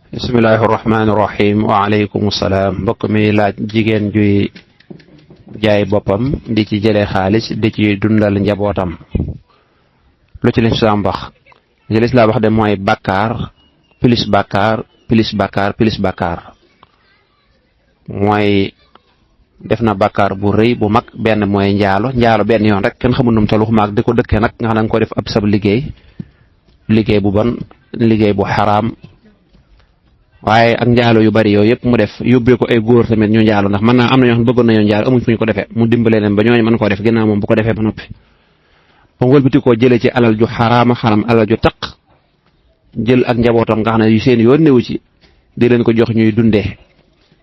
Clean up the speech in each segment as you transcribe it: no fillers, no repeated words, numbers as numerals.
bismillahi rahmaani rahim wa aleykum salaam. mbokk mi laaj jigéen juy jaay boppam di ci jëlee xaalis di ci dundal njabootam lu ci lislaam wax li lislaam wax de mooy bàkkaar plus bàkkaar plus bàkkaar plus bàkkaar mooy def na bàkkaar bu rëy bu mag. benn mooy njaalo benn yoon rek kenn xamul num tollu maag di ko dëkkee nag nga xam ne nga ko def ab sab liggéey bu bon, liggéey bu xaraam. waaye ak njaalo yu bari yooyu yëpp mu def yóbbee ko ay góor tamit ñu njaalo ndax mën naa am na ñoo xam ne bëggoon nañoo njaalo amuñ fu ñu ko defee mu dimbale leen ba ñooñu mën koo def ginnaaw moom bu ko defee ba noppi ba wëlbati koo jëlee ci alal ju xaraama xaram alal ju taq jël ak njabootam nga xam ne yu seen yoon newu ci di leen ko jox ñuy dundee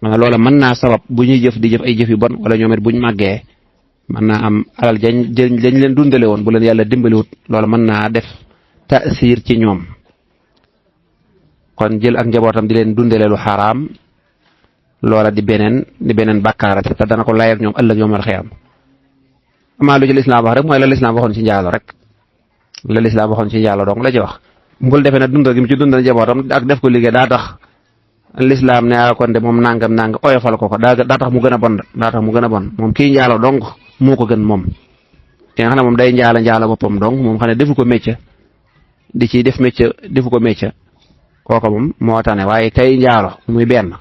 maanaam loola mën naa sabab bu ñuy jëf di jëf ay jëf yu bon wala ñoom it buñ màggee mën naa am alal jañ leen dundale woon bu leen yàlla dimbaliwut loola mën naa def taasiir ci ñoom. kon jël ak njabootam di leen dundale lu xaraam loola di beneen bàkkaara te dana ko lay ak ñoom ëllëg yawmal xiyaam. amaa lu ci lislaam wax rek mooy la lislaam waxoon ci njaalo rek la lislaam waxoon ci njaalo dong la ci wax. mbul defee ne dundal gi mu ci dundal njabootam ak def ko liggéey daa tax lislaam ne kon de moom nangam oyofal ko daa tax mu gën a bon moom kii njaalo dong moo ko gën moom. ki nga xam ne moom day njaalo boppam dong moom xam ne defu ko métier di ci def métier defu ko métier kooku moom moo tane waaye kay njaalo muy benn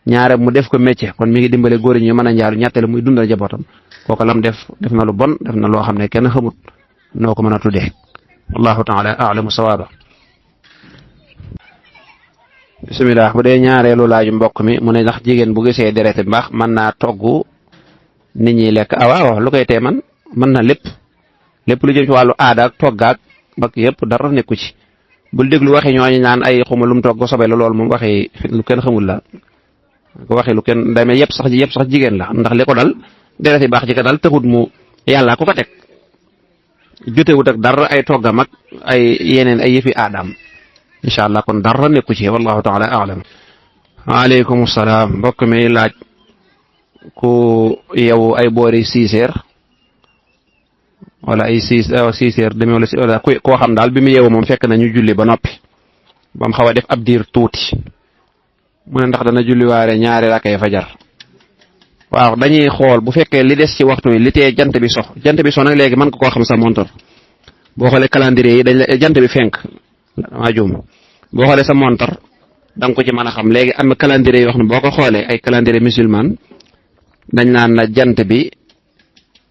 ñaare mu def ko métier kon mi ngi dimbale góor ñi mën a njaalo ñetteel muy dundal njabootam kooku lam def na lu bon def na loo xam ne kenn xamut noo ko mën a tuddee wallahu taala a'lamu sawaaba. bisimilah bu dee ñaareelu laaju mbokk mi mu ne ndax jigéen bu gisee deret mbaax mën naa togg nit ñi lekk waaw lu koy tee mën na lépp lu jëm ci wàllu aada ak toggaak bak yëpp dara nekku ci. bul déglu waxi ñooñu naan ay xuma lu mu togg sobe la loolu moom waxi lu kenn xamul la ko waxi lu kenn demee yëpp sax jigéen la ndax li ko dal deret yi baax ji ko dal taxut mu yàlla ko teg jotewut ak dara ay toggam ak ay yeneen ay yëfi aadaam incha allah kon dara nekku ci wallahu taala a'lam. waaleykum salaam mbokk mi laaj ku yow ay boori 6 heures wala ay 6 heures demee wala koo xam daal bi mu yeewu moom fekk na ñu julli ba noppi ba mu xaw a def ab diir tuuti mu ne ndax dana julliwaare ñaari rakkay fajar. waaw dañuy xool bu fekkee li des ci waxtu wi li tee jant bi so nag léegi mën ko koo xam sa montor boo xoolee calendrier yi jant bi fenk maa juum boo xoolee sa montor da nga ko ci mën a xam léegi am na calendrier yoo xam ne boo ko xoolee ay calendrier musulman dañ naan la jant bi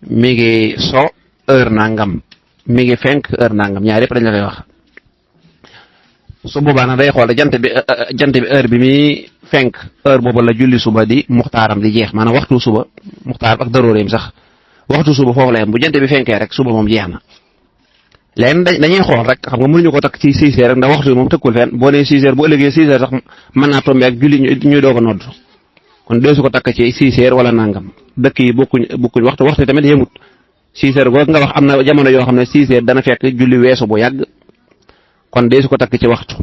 mi ngi so heure nangam mi ngi fenk heure nangam ñaar yëpp dañ la koy wax su boobaa nag day xool jant bi heure bi muy fenk heure boobu la julli suba di muxtaaram di jeex maanaam waxtu suba muxtaar ak daróoreem sax waxtu suba foofu la yem bu jant bi fenkee rek suba moom jeex na. léegi dañuy xool rek xam nga mënuñu ko takk ci 6 heures rek ndax waxtu bi moom tëkkul fenn boo nee 6 heures bu ëllëgee 6 heures sax mën naa tombé ak julli ñuy doog a nodd kon deesu ko takk ci 6 heures wala nangam dëkk yi bokkuñ waxtu tamit yemut 6 heures googu nga wax am na jamono yoo xam ne 6 heures dana fekk julli weesu bu yàgg kon deesu ko takk ci waxtu.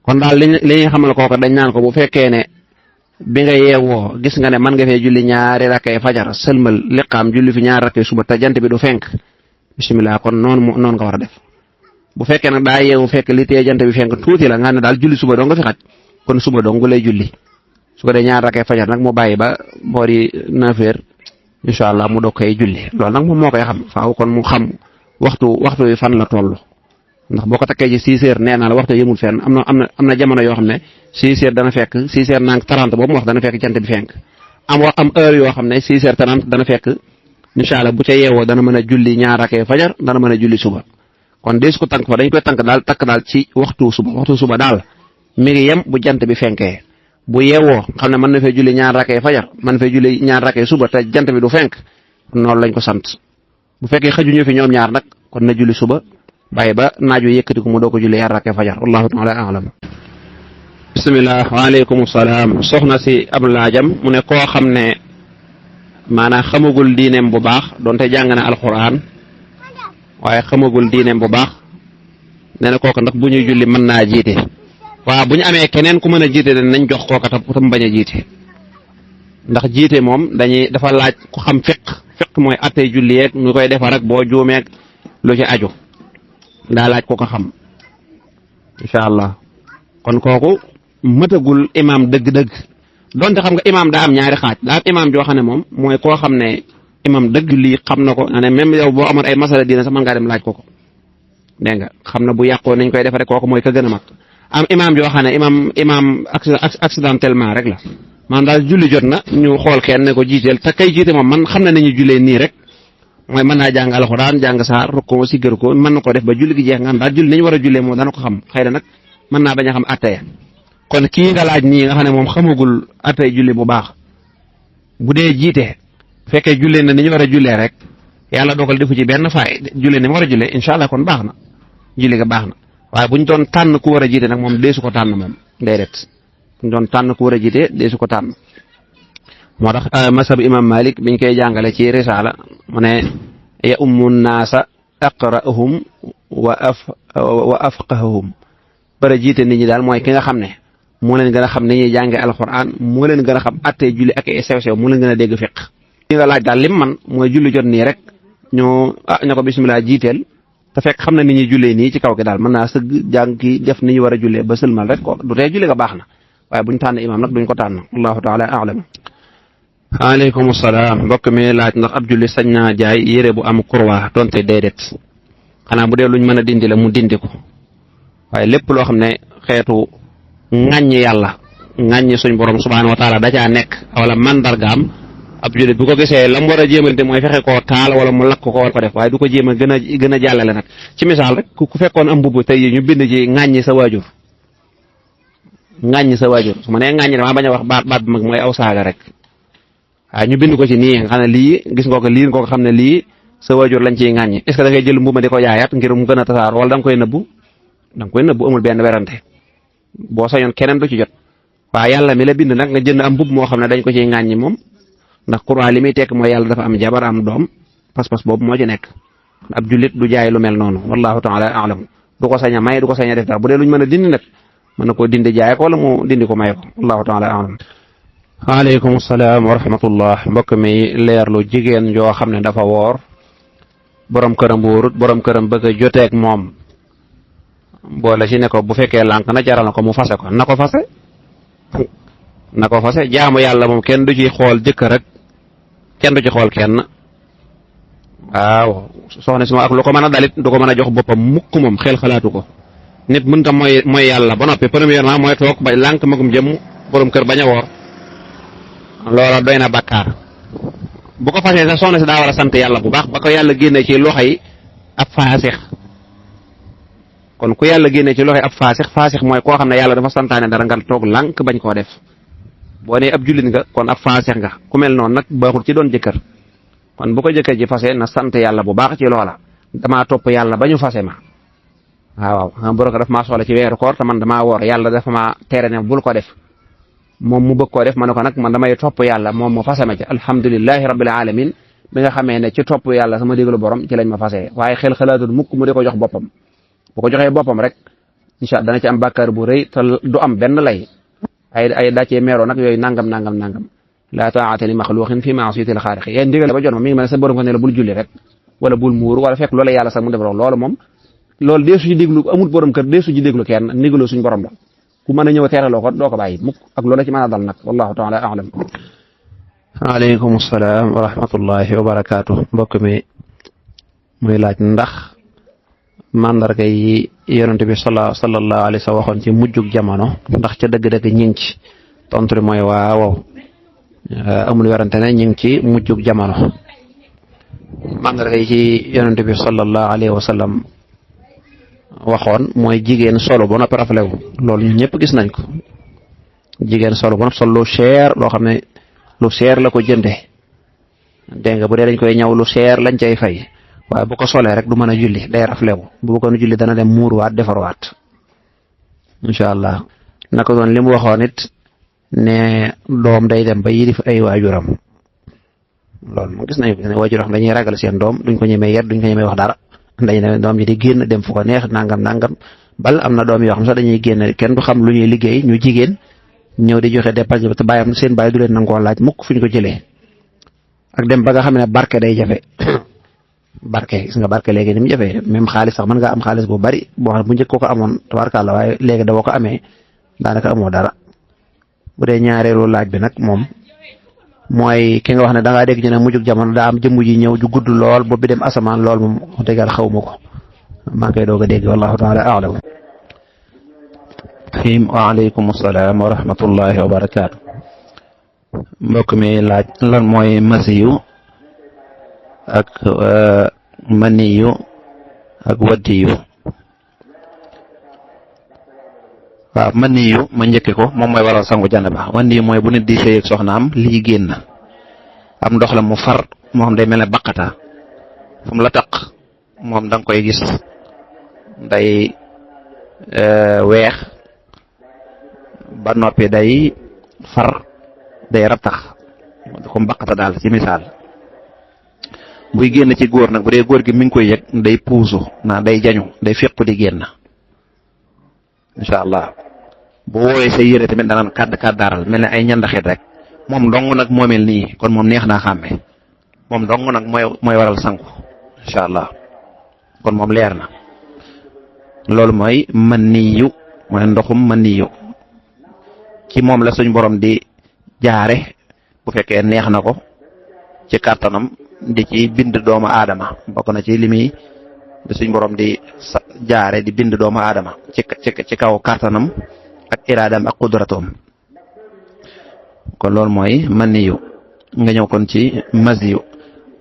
kon daal li ñuy xamal kooku dañ naan ko bu fekkee ne bi nga yeewoo gis nga ne mën nga fee julli ñaari rakkay fajar sëlmal liqaam julli fi ñaari rakkay suba te jant bi du fenk bisimilah kon noonu nga war a def. bu fekkee nag daa yeewu fekk li tee jant bi fenk tuuti la nga ne daal julli suba doo nga fi xaj kon suba doo nga lay julli su ko dee ñaari rakkay fajar nag mu bàyyi ba boori 9 heures incha allah mu doog koy julli loolu nag moom moo koy xam faaw kon mu xam waxtu wi fan la toll. ndax boo ko takkee ci 6 heures nee naa la waxtu yëmul fenn am na jamono yoo xam ne 6 heures dana fekk 6 heures nang 30 boobu mu wax dana fekk jant bi fenk am heure yoo xam ne 6 heures 30 dana fekk incha allah bu ca yeewoo dana mën a julli ñaar rakkee fajar dana mën a julli suba kon dees ko tànk fa dañ koy takk daal ci waxtu suba daal mi ngi yem bu jant bi fenkee bu yeewoo xam ne mën na fee julli ñaar rakkee fajar mën fee julli ñaar rakkee suba te jant bi du fenk noonu lañ ko sant bu fekkee xëjuñu fi ñoom ñaar nag kon na julli suba bàyyi ba naaju yëkkati ko mu doo ko julli ñaar rakkee fajar wallahu taala a'lam. bisimilah waaleykum salaam soxna si ab laajam mu ne koo xam ne maanaam xamagul diineem bu baax donte jàng na alquran waaye xamagul diineem bu baax nee na kooka ndax bu ñuy julli mën naa jiite waaw bu ñu amee keneen ku mën a jiite nañ jox kooka tam bañ a jiite ndax jiite moom dafa laaj ku xam fiq mooy attey julli yeeg ñu koy defar rek boo juumeeg lu ci aju daa laaj ko xam incha allah kon kooku mëtagul imaam dëgg-dëgg donte xam nga imaam daa am ñaari xaaj daa am imaam joo xam ne moom mooy koo xam ne imaam dëgg lii xam na ko ne même yow boo amoon ay masala diina sax mën ngaa dem laaj ko dégg nga xam na bu yàqoo nañ koy defaree kooku mooy ka gën a mag am imaam yoo xam ne imaam accidentellement rek la maanaam daal julli jot na ñu xool kenn ne ko jiiteel te kay jiite moom man xam na nañu jullee nii rek mooy mën naa jàng alxuraan jàng saar rukkoo si gër ko mën na ko def ba julli gi jeex nga xam daal julli nañu war a jullee moom dana ko xam xëy na nag mën naa bañ a xam attaya kon kii nga laaj nii nga xam ne moom xamagul attay julli bu baax bu dee jiite fekkee jullee na ni ñu war a jullee rek yàlla dogal defu ci benn faay jullee ni mu war a jullee incha allah kon baax na julli ga baax na waaye bu ñu doon tànn ku war a jiite nag moom deesu ko tànn moom déedéet bu ñu doon tànn ku war a jiite deesu ko tànn moo tax masab imam Malik biñ koy jàngale ci risaala mu ne ya ummu naasa aqra'uhum wa afqahuhum bara jiite nit ñi daal mooy ki nga xam ne moo leen gën a xam ni ñuy jànge alquran moo leen gën a xam attee julli ak ay sew-sew moo leen gën a dégg fiq ki nga laaj daal lim man mooy julli jot nii rek ña ko bismillah jiiteel te fekk xam na ni ñuy jullee nii ci kaw gi daal mën naa sëgg jàng ki def ni ñu war a jullee ba sëlmal rek ko du tee julli ga baax na waaye buñ tànn imam nag duñ ko tànn wallahu taala a'lam. waaleykum salaam mbokk mi laaj ndax ab julli sañ naa jaay yére bu am kurwa donte déedéet xanaa bu dee luñ mën a dindi la mu dindi ko waaye lépp loo xam ne xeetu ŋàññi yàlla ŋàññi suñ borom subhaanahu wa taala da caa nekk wala mandargaam ab julli bu ko gisee la mu war a jéemante mooy fexe koo taal wala mu lakk ko war ko def waaye du ko jéem a gën a jàllale nag ci misaal rek ku fekkoon am mbubb tey ñu bind ci ŋàññi sa waajur su ma nee ŋàññi damaa bañ a wax baat bi mag mooy aw saaga rek waaye ñu bind ko ci nii nga xam ne lii gis nga ko lii nga ko xam ne lii sa waajur lañ ciy ŋàññi est ce que da ngay jël mbubb ma di ko jaayaat ngir mu gën a tasaar wala da nga koy nëbbu amul benn werante boo sañoon keneen du ci jot waaye yàlla mi la bind nag nga jënd am mbubb moo xam ne dañ ko ciy ŋàññi moom ndax Qur'an li muy tekk mooy yàlla dafa am jabar am doom pas-pas boobu moo ci nekk ab jullit du jaay lu mel noonu wallahu taala a'lam du ko sañ a may du ko sañ a def dara bu dee luñ mën a dindi nag mën na koo dindi jaay ko wala mu dindi ko may ko wallahu taala a'lam. waaleykum salaam wa rahmatullah mbokk mi leerlu jigéen yoo xam ne dafa woor borom këram wóorut borom këram bëgg a joteeg moom boole ci ne ko bu fekkee lànk na jaral na ko mu fase ko na ko fase jaamu yàlla moom kenn du ci xool jëkkër rek kenn du ci xool kenn waaw soxna si moom ak lu ko mën a dalit du ko mën a jox boppam mukk moom xel xalaatu ko nit mënta mooy yàlla ba noppi premièrement mooy toog ba lànk magum jëm borom kër bañ a woor loola doy na bàkkaar bu ko fasee sax soxna si daa war a sant yàlla bu baax ba ko yàlla génne ci loxoy ab faasix kon ku yàlla génne ci loxoy ab faasix mooy koo xam ne yàlla dafa santaane dara nga toog lànk bañ koo def boo nee ab jullit nga kon ab faasix nga ku mel noonu nag baaxul ci doon jëkkër kon bu ko jëkkër ji fase na sant yàlla bu baax ci loola damaa topp yàlla ba ñu fase ma waaw xam borom ko daf maa soxla ci weeru koor te man damaa woor yàlla dafa ma tere ne bul ko def moom mu bëgg koo def ma ne ko nag man damay topp yàlla moom mu fase ma ci alhamdulilahi rabbil alamin bi nga xamee ne ci topp yàlla sama digalu borom ci lañ ma fase waaye xel xalaatul mukk mu di ko jox boppam bu ko joxee boppam rek incha allah dana ci am bàkkaar bu rëy te du am benn lay ay daacee meeroo nag yooyu nangam laa taa'ata li maxluqin fi ma'siyatil xaaliq yéen ndigal ba jot ma mi ngi mel ne sa borom ko ne la bul julli rek wala bul muuru wala fekk loola yàlla sax mu def loolu moom loolu deesu ci déglu amul borom kër deesu ci déglu kenn ndigaloo suñu borom la ku mën a ñëw teeraloo ko doo ko bàyyi mukk ak loola ci mën a dal nag wallahu taala a'lam. waaleykum salaam wa rahmatullahi wa barakaatu mbokk mi muy laaj ndax mandarga yi yonent bi sallallahu alayhi wa sallam waxoon ci mujjug jamono ndax ca dëgg-dëgg ñi ngi ci tontu mooy waaw amul werante ne ñi ngi ci mujjug jamono mandarga yi ci yonent bi sallallahu alayhi wa sallam waxoon mooy jigéen solo ba noppi raflewu loolu ñun ñëpp gis nañ ko jigéen solo ba noppi sol lu cher loo xam ne lu cher la ko jënde dégg nga bu dee dañ koy ñaw lu cher lañ cay fay waaye bu ko solee rek du mën a julli day raflewu bu ko julli dana dem muuruwaat defarwaat incha allah naka doon li mu waxoon it ne doom day dem ba yilif ay waajuram loolu moom gis nañu ne waajur xam dañuy ragal seen doom duñ ko ñemee yet duñ ko ñemee wax dara dañ ne doom ji di génn dem fu ko neex nangam bal am na doom yoo xam sax dañuy génn kenn du xam lu ñuy liggéey ñu jigéen ñëw di joxe dépense te bàyyam seen bàyyi du leen nangoo laaj mukk fu ñu ko jëlee ak dem ba nga xam ne barke day jafe barke gis nga barke léegi ni mu jafe même xaalis sax mën nga am xaalis bu bari boo xam ne bu njëkk ko amoon tabarkàlla waaye léegi da boo ko amee daanaka amoo dara. bu dee ñaareelu laaj bi nag moom mooy ki nga wax ne da ngaa dégg ñu ne mujjug jamono daa am jëmm ji ñëw ju gudd lool boobu bi dem asamaan lool moom wax dëgg yàlla xawma ko maa ngi koy doog a dégg wallahu taala a'lam. waaleykum salaam wa rahmatullahi wa barakaatu. mbokk mi laaj lan mooy masiyu ak maniyu ak waddiyu. waaw maniyu ma njëkke ko moom mooy waral sangu janaba. waddiyu mooy bu nit di sëy ak soxnaam lii génn am ndox la mu far moo xam day mel ne baqata fu mu la taq moom da nga koy gis day weex ba noppi day far day rattax comme baqata daal ci misaal. buy génn ci góor nag bu dee góor gi mi ngi koy yëg day puusu naa day jañu day féq di génn incha allah bu woowee sa yére tamit danaan kàddaaral mel ne ay ñandaxit rek moom dong nag moo mel nii kon moom neex naa xàmme moom dong nag mooy waral sangu incha allah kon moom leer na. loolu mooy maniyu mooy ndoxum maniyu ci moom la suñ borom di jaare bu fekkee neex na ko ci kàttanam di ci bind doomu aadama bokk na ci li muy suñ borom di jaare di bind doomu aadama ci kaw kàttanam ak iraadam ak qudratoom. kon loolu mooy maniyu nga ñëw kon ci masiyu.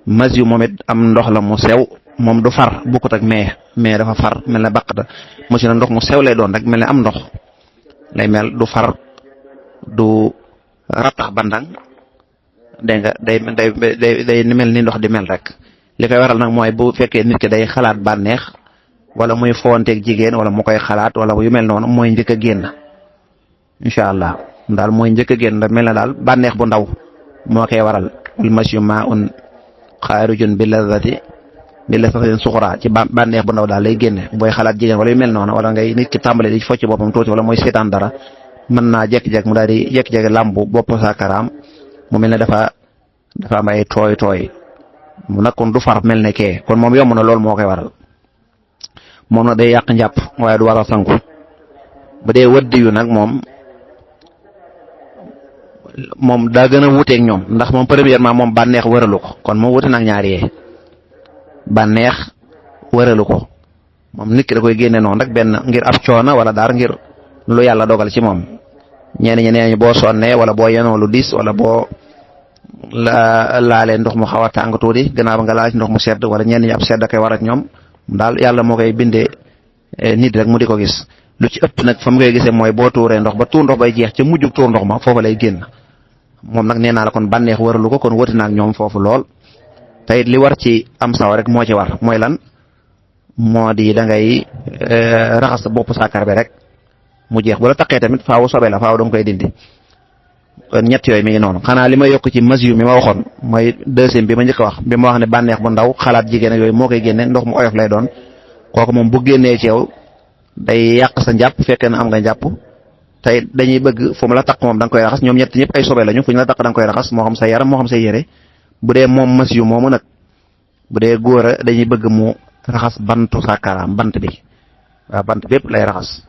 masiyu moom it am ndox la mu sew moom du far bokkut ak mais dafa far mel ne baqata mosi na ndox mu sew lay doon rek mel ne am ndox lay mel du far du rattax bandang dégg nga day mel ni ndox di mel rek. li koy waral nag mooy bu fekkee nit ki day xalaat bànneex wala muy fowanteeg jigéen wala mu koy xalaat wala yu mel noonu mooy njëkk a génn incha allah daal mooy njëkk a génn mel na daal bànneex bu ndaw moo koy waral. wal masyu maa'un xaarijun bi lazzatin suxra ci bànneex bu ndaw daal lay génne booy xalaat jigéen wala yu mel noonu wala ngay nit ki tàmbale di focc boppam tuuti wala mooy seetaan dara mën naa jékki-jékki mu daal di jékki-jékki làmbu bopp saakaraam mu mel ne dafa am ay tooy mu nag kon du far mel ne kee kon moom yomb na loolu moo koy waral moom nag day yàq njàpp waaye du waral sangu. bu dee wëddi yu nag moom daa gën a wuteeg ñoom ndax moom premièrement moom bànneex wëralu ko kon moom wute nag ñaar yee bànneex wëralu ko moom nit ki da koy génne noonu rek benn ngir ab coono wala daar ngir lu yàlla dogal ci moom. ñenn ñi nee nañu boo sonnee wala boo yenoo lu diis wala boo laalee ndox mu xaw a tàng tuuti gannaaw ba nga laal ci ndox mu sedd wala ñenn ñi ab sedd koy war ak ñoom daal yàlla moo koy bindee nit rek mu di ko gis. lu ci ëpp nag fa mu koy gisee mooy boo tuuree ndox ba tuur ndox bay jeex ca mujjug tuur ndox ma foofa lay génn moom nag nee naa la kon bànneex waralu ko kon wëti naag ñoom foofu lool. te it li war ci am saw rek moo ci war mooy lan moo di da ngay raxas sa bopp saakar bi rek mu jeex bu la taqee tamit faaw sobe la faaw da nga koy dindi. kon ñett yooyu mi ngi noonu xanaa li ma yokk ci masiyu mi ma waxoon mooy deuxième bi ma njëkk a wax bi ma wax ne bànneex bu ndaw xalaat jigéen ak yooyu moo koy génne ndox mu oyof lay doon kooku moom bu génnee ci yow day yàq sa njàpp fekkee na am nga njàpp tey dañuy bëgg fu mu la taq moom da nga koy raxas ñoom ñett ñëpp ay sobe lañu fu ñu la taq da nga koy raxas moo xam sa yaram moo xam sa yére. bu dee moom masiyu moomu nag bu dee góor a dañuy bëgg mu raxas bantu sàkkaraam bant bi waaw bant bépp lay raxas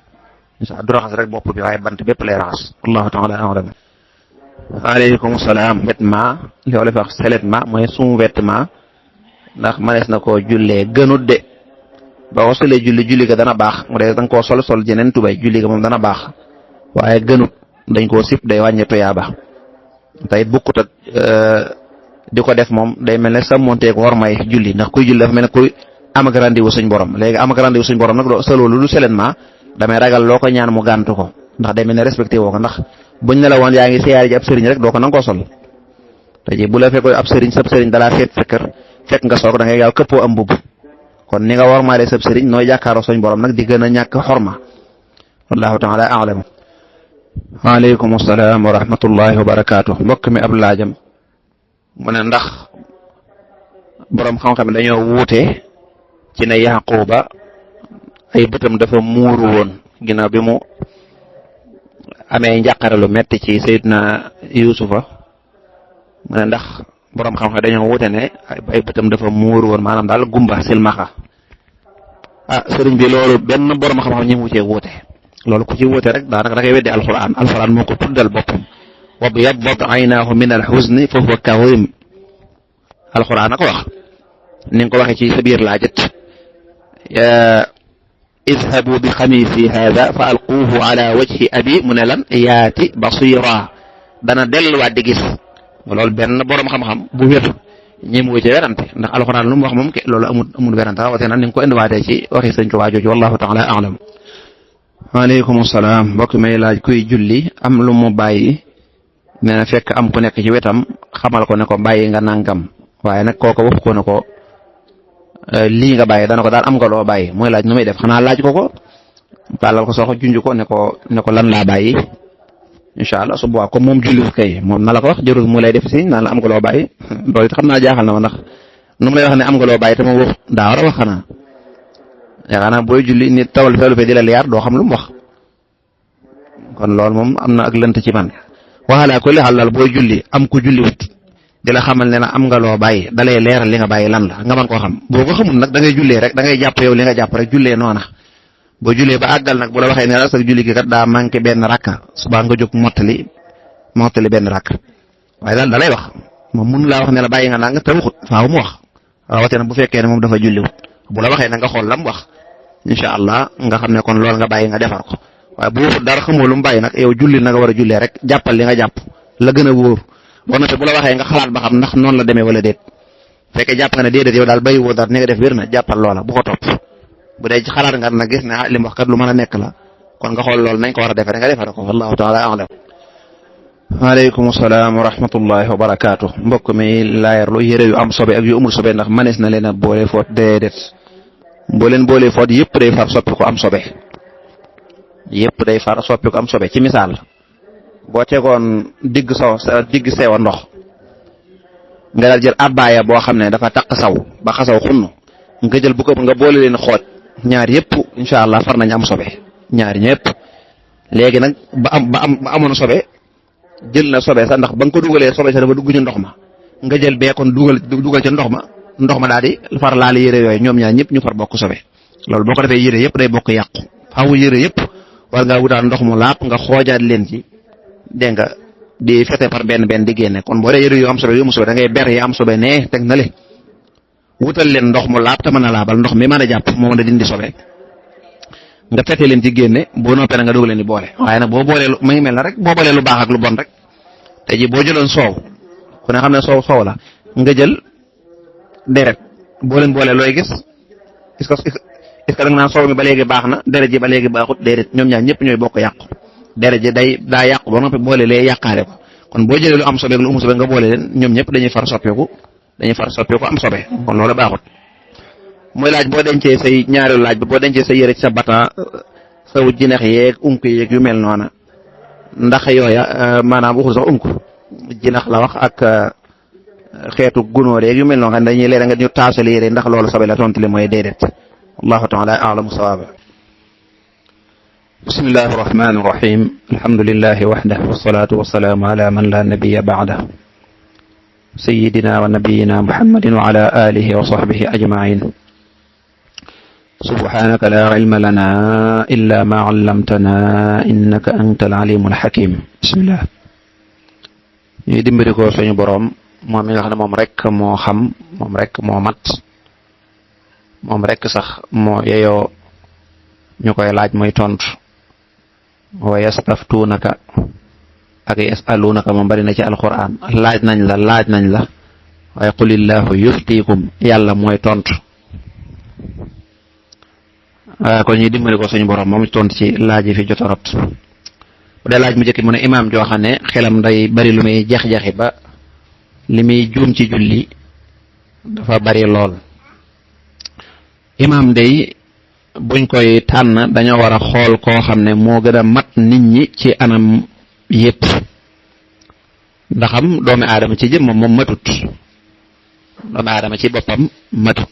incha du raxas rek bopp bi waaye bant bépp lay raxas wallahu taala a'lam. waaleykum salaam. vêtement li wala fi wax seulement mooy sum vêtement ndax manees na koo jullee gënut de ba ko solee julli ga dana baax mu dee da nga koo sol jeneen tubay julli ga moom dana baax waaye gënut dañ koo sip day wàññi tuyaaba te it bukkut ak di ko def moom day mel ne sàmmonteeg war may julli ndax kuy julli dafa mel ne kuy am ak rendez-vous suñ borom léegi am ak rendez-vous suñ borom nag doo solo lu seulement damay ragal loo ko ñaan mu gàntu ko ndax day mel ne respecté woo ko ndax buñ ne la woon yaa ngi siyaare ji ab sëriñ rek doo ko nangoo sol te ji bu la fekkoon ab sëriñ sab sëriñ dalaa seet sa kër fekk nga soog da ngay gaaw këppoo am mbubb kon ni nga wormaale sab sëriñ nooy jàkkaaroo suñ borom nag di gën a ñàkk xorma wallahu taala a'lam. waaleykum salaam wa rahmatullahi wa barakaatu. mbokk mi ab laajam mu ne ndax borom xam-xam dañoo wuute ci ne Yaquba ay bëtam dafa muuru woon ginnaaw bi mu amee njàqare lu metti ci Seydina Yuusufa mu ne ndax borom xam-xam dañoo wuute ne ay bëtam dafa muuru woon maanaam daal gumba silmaxa sëriñ bi loolu benn borom xam-xam ñi mu cee wuute loolu ku ci wóote rek daanaka da ngay weddi alquran moo ko tuddal boppam wa byaddat aynaahu min alxuzni fa huwa kadhim alquran a ko wax ni nga ko waxee ci sa biir laajët idhabu bi xamiisi hada fa alquuhu ala wajhi abi mu ne lan yaati basira dana delluwaat di gis loolu benn borom xam-xam bu wér ñeem wu ci werante ndax alxuraan lu mu wax moom loolu amul werante rawatee nag ni nga ko indiwaatee ci waxi sëñ Tuubaa jooju wallahu taala alam. waaleykum salaam mbokk may laaj kuy julli am lu mu bàyyi nee na fekk am ku nekk ci wetam xamal ko ne ko bàyyi nga nangam waaye nag kooko wax ko ne ko lii nga bàyyi dana ko daal am nga loo bàyyi mooy laaj nu muy def xanaa laaj ko tàllal ko soxo junj ko ne ko lan laa bàyyi incha allah su boobaa comme moom julliwut kay moom na la ko wax jërul mu lay def si naan la am nga loo bàyyi loolu it xam naa jaaxal na ma ndax nu mu lay wax ne am nga loo bàyyi te moom wax daa war a wax xanaa yaakaar naa booy julli nit tawal felu fe di la liyaar doo xam lu mu wax kon loolu moom am na ak lënt ci man waxalaa ko li xal daal booy julli am ku julliwut di la xamal ne la am nga loo bàyyi dalay leeral li nga bàyyi lan la nga mën koo xam boo ko xamul nag da ngay jullee rek da ngay jàpp yow li nga jàpp rek jullee noona boo jullee ba àggal nag bu la waxee ne la sa julli gi kat daa manqué benn rakka subaa nga jóg mottali benn rakk waaye daal da lay wax moom mënu laa wax ne la bàyyi nga nang te waxut faaw mu wax rawatina bu fekkee ne moom dafa julliwut bu la waxee ne nga xool lam wax incha allah nga xam ne kon loolu nga bàyyi nga defar ko waaye bu waxut dara xamoo lu mu bàyyi nag yow julli na nga war a jullee rek jàppal li nga jàpp la gën a wóor boo noppi bu la waxee nga xalaat ba xam ndax noonu la demee wala déet fekkee jàpp nga ne déedéet yow daal bàyyi woo dara ni nga def wér na jàppal loola bu ko topp bu dee ci xalaat nga nag gis ne li mu wax kat lu mën a nekk la kon nga xool loolu nañ ko war a defee nga defare ko wallahu taala a'lam. waaleykum salaam wa rahmatullahi wa barakaatu mbokk mi laayarlu yére yu am sobe ak yu amul sobe ndax manees na leen a boole foot déedéet boo leen boole foot yëpp day far soppi ko am sobe yëpp day far soppi ko am sobe ci misaal boo tegoon digg sewa ndox nga daal jël abbaaya boo xam ne dafa taq saw ba xasaw xunn nga jël bu ko nga boole leen xooj ñaar yëpp incha allah far nañ am sobe ñaar ñëpp léegi nag ba amoon sobe jël na sobe sax ndax ba nga ko dugalee sobe sax dafa dugg ci ndox ma nga jël bee kon dugal ca ndox ma daal di far laal yére yooyu ñoom ñaar ñëpp ñu far bokk sobe loolu boo ko defee yére yëpp day bokk yàqu faaw yére yëpp war ngaa wutaat ndox mu laap nga xoojaat leen ci dégg nga di fete par benn di génne kon boo dee yére yu am sobe yu mu sobe da ngay ber yi am sobe nee teg na le wutal leen ndox mu laab te mën a laabal ndox mi mën a jàpp moo mën a dindi sobe nga fete leen ci génne boo noppee nga doog leen di boole waaye nag boo boolee lu may mel na rek boo boolee lu baax ak lu bon rek te ji boo jëloon soow ku ne xam ne soow la nga jël deret boo leen boolee looy gis est-ce que da nga naan soow mi ba léegi baax na deret ji ba léegi baaxut déedéet ñoom ñaar ñëpp ñooy bokk yàqu deret ji daa yàqu ba noppi boole lee yàqaare ko kon boo jëlee lu am sobe ak lu amul sobe nga boole leen ñoom ñëpp dañuy far soppeeku am sobe kon loolu baaxut mooy laaj boo dencee say ñaareelu laaj bi boo dencee sa yére ci sa batan sa jinax yeeg unk yeeg yu mel noona ndax yooya maanaam waxul sax unk jinax la wax ak xeetu gunóor yeeg yu mel noona xam dañuy leer nga ñu taasal yére ndax loolu sobe la tontu li mooy déedéet wallahu taala a'lamu sawaaba. bismillahi rahmani rahim alhamdulillahi wahdah wassalatu wassalamu ala man la nabiyya ba'dah sayyidina wa nabiyyina muhammadin wa ala alihi wa sahbihi ajma'in subhanaka la ilma lana illa ma 'allamtana innaka antal alimul hakim bismillah ñuy dimbali ko suñu boroom moom mi nga xam ne moom rek moo xam moom rek moo mat moom rek sax moo yeyoo ñu koy laaj muy tontu wa yastaftunaka ak yasalunaka moom bari na ci alquran laaj nañ la waaye qulillahu yuftikum yàlla mooy tontu kon ñuy dimbali ko suñu borom moom tontu ci laaj yi fi jot a rot bu dee laaj mu njëkk mu ne imaam joo xam ne xelam day bari lu muy jax-jaxi ba li muy juum ci julli dafa bari lool imaam day buñ koy tànn dañoo war a xool koo xam ne moo gën a mat nit ñi ci anam yépp ndaxam doomi aadama ci jëmmam moom matut doomi aadama ci boppam matut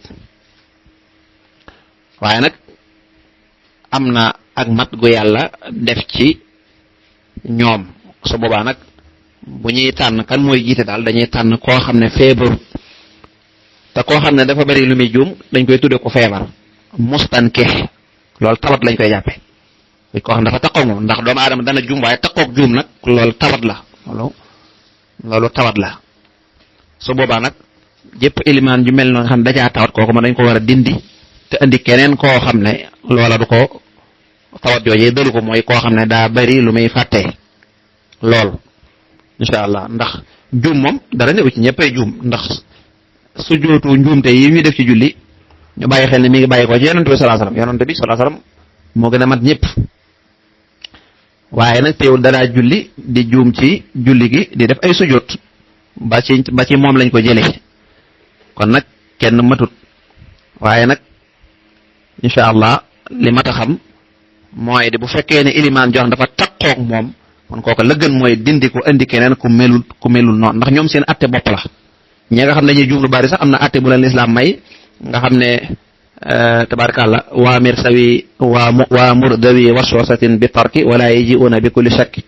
waaye nag am na ak mat gu yàlla def ci ñoom su boobaa nag bu ñuy tànn kan mooy jiite daal dañuy tànn koo xam ne feebarut te koo xam ne dafa bari lu muy juum dañ koy tudde ko feebar mustankih loolu tawat lañ koy jàppe koo xam dafa taqoog moom ndax doomu aadama dana juum waaye taqoog juum nag loolu tawat la loolu tawat la su boobaa nag jëpp ilimaan ju mel noonu nga xam ne dajaa tawat kooku ma dañ ko war a dindi te indi keneen koo xam ne loola du ko tawat joojee dalu ko mooy koo xam ne daa bari lu muy fàttee lool incha allah ndax juum moom dara newu ci ñëppay juum ndax su jootu njuumte yi ñuy def ci julli ñu bàyyi xel ne mi ngi bàyyi ko ci yonent bi sallallahu alayhi wasallam yonent bi sallallahu alayhi wasallam moo gën a mat ñëpp waaye nag teewul danaa julli di juum ci julli gi di def ay sujjóot ba ci moom lañ ko jëlee kon nag kenn matut waaye nag incha allah li mat a xam mooy de bu fekkee ne ilimaan jox dafa taqoog moom kon kooku la gën mooy dindi ko indi keneen ku melul noonu ndax ñoom seen atte bopp la ñi nga xam ne dañuy juum lu bari sax am na atte bu leen lislaam may nga xam ne tabarakàllah waa mir sawi waa murdawi waswasatin bi tarki wala yaji'una bi kulli shakki